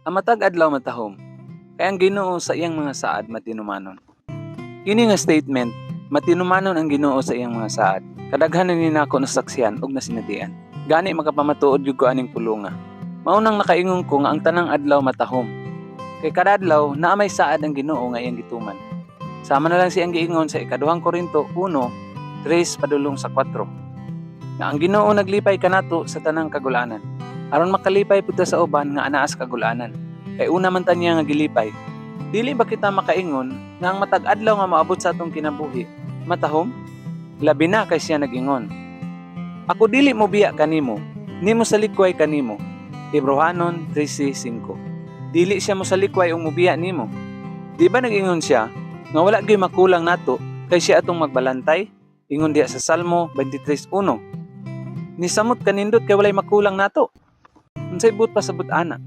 Ang matag adlaw matahom, kay ang Ginoo sa iyang mga saad matinumanon. Kini nga statement, matinumanon ang Ginoo sa iyang mga saad, kadaghan na ni nako nasaksihan ug nasinatian. Gani makapamatuod gyud ko aning pulunga. Mao nang nakaingon ko nga ang tanang adlaw matahom. Kay kada adlaw naa may saad ang Ginoo nga iyang gituman. Sama na lang siyang giingon sa ikaduhang Korinto 1:3 padulong sa 4, nga ang Ginoo naglipay kanato sa tanang kagulanan. Aron makalipay pud ta sa uban nga anaa sa kagulanan. Kay una man ta niya nga gilipay. Dili ba kita makaingon nga ang matag adlaw nga moabot sa atong kinabuhi matahom? Labi na kay siya nag-ingon, "Ako dili mo biya kanimo, ni mo salikway kanimo." Hebrohanon 13:5. Dili siya mo salikway ug mobiya nimo. Di ba nag-ingon siya nga wala gyud makulang nato kay siya atong magbalantay? Ingon diha sa Salmo 23:1. Nisamot kanindot kay walay makulang nato. Unsay buot pasabot ana?